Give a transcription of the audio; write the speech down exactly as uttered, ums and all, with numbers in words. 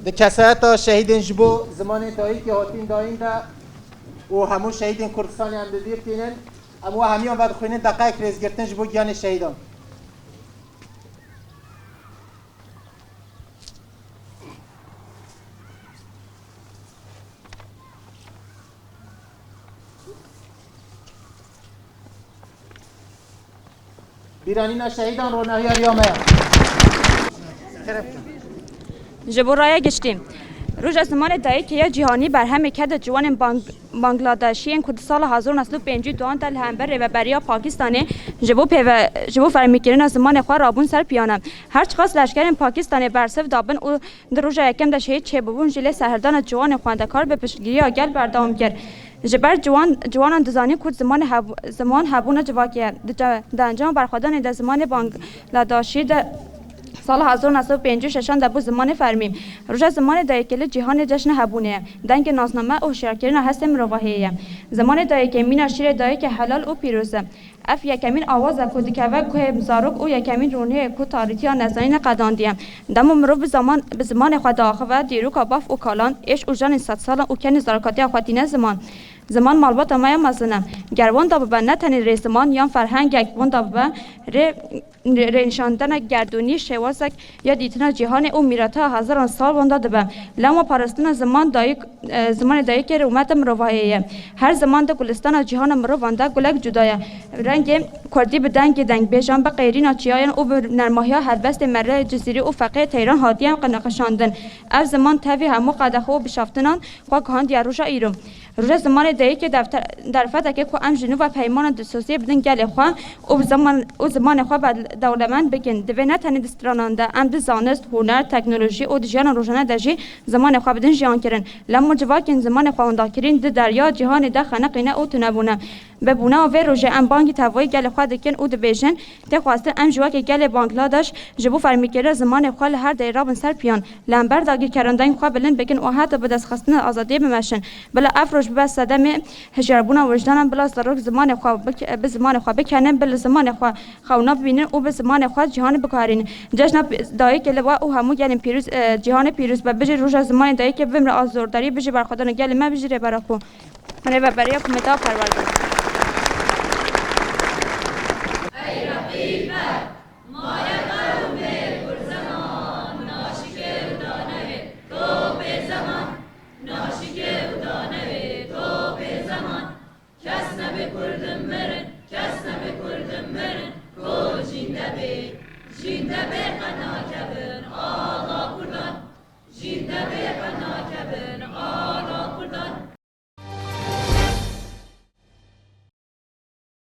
Di kesayeta şehîdên ji bo zimanê dayikê hatîn dayîn de û hemû şehîdên Kurdistanê em bi bîr tînin, em we hemiyan vedixwînin deqeyek rêzgirtin ji bo giyanê şehîdan. Bîranîna şehîdan ronahiya riya me ye. Ji bo raya giştî. Roja Zimanê Dayikê ya Cîhanî berhemê ked ciwanên Bang Bangladeşî yên ku di sala hezar û neh sed û pêncî û duan de li hember Rêveberiya Pakistanê ji bo pêve ji bo fermîkirina zimanê xwe rabûn ser piyane. Her çiqas leşkerên Pakistanê bersiv dabin û di roja yekem de şehîd çêbûbûn jî lê serhildana ciwanên xwendekar bi piştgiriya gel berdewam kir. Ji ber ciwan, ciwanan dizanîn ku zimanê heb, ziman hebûna civakê ye. Di, di encama berxwedanê de zimanê Bangladeşî de sala hezar û neh sed û pêncî û şeşan de bû zimanê fermî. Roja Zimanê Dayikê li cîhanê cejna hebûnê ye. Dengê nasname û hişyarkirina hestê mirovahiyê ye. Zimanê dayikê mîna şîrê dayikê helal û pîroz e. Ev yekemîn awaz e ku dikeve guhê zarok û yekemîn ronî ye ku tarîtiya nezanînê qedandiye. Dema mirov bi zaman, bi zimanê xwe diaxive, dîroka bav û kalan, êş û janên sedsalan û kenê zarokatiya xwe tîne ziman. Ziman malbata me ya mezin e. Ger wenda bibe ne tenê rêziman yan ferhengek, wenda bibe rê, rênîşandenek gerdûnî, şêwazek ya dîtina cîhanê û mîrata hezaran sal wenda dibe. Lema parastina ziman dayik, e, zimanê dayikê rûmeta mirovahiyê ye. Her ziman di gulistana cîhana mirovan de gulek cuda ye. Rengê kurdî bi dengê dengbêjan, bi qêrîna çiyayan û bi nermahiya helbestê Merrê Cizîrî û Feqiyê Teyran hatiye qeneqişandin. Ev ziman tevî hemû qedexe û bişaftinan xwe gihandiye roja îro. Roja Zimanê Dayikê defter, derfeteke ku em ji nû ve peymana dîsosyê bidin gelê xwe û bi ziman, û zimanê xwe be dewlemend bikin. Divê ne tenê di stranan de, em di zanist, huner, teknolojî û di jiyana rojane de jî zimanê xwe bidin jiyankirin. Lem û civakên zimanê xwe wendakirîn di derya cîhanê de xeniqîne û tune bûne. Bi bûna vê rojê em bangî tevayî gelê xwe dikin û dibêjin, tê xwestin em ji wekî gelê Bangladeş ji bo fermîkirina zimanê xwe li her derê rabin ser piyan. Li hember dagirkerandayîn xwe bilind bikin û heta bi destxistina azadiyê bimeşin. Bila ev roj bibe sedemê hişyarbûna wijdanan, bila zarok zimanê xwe bik-, bi zimanê xwe bikenin, bi li zimanê xwe xewna bibînin û bi zimanê xwe cîhanê bikarînin. Cejna pi-, dayikê li we û hemû gelên pîroz, e, cîhanê pîroz be. Bijî roja zimanê dayikê, bimre azordarî, bijî berxwedana gelê me, bijî Rêber Apo. Rêveberiya Kometa Perwerde.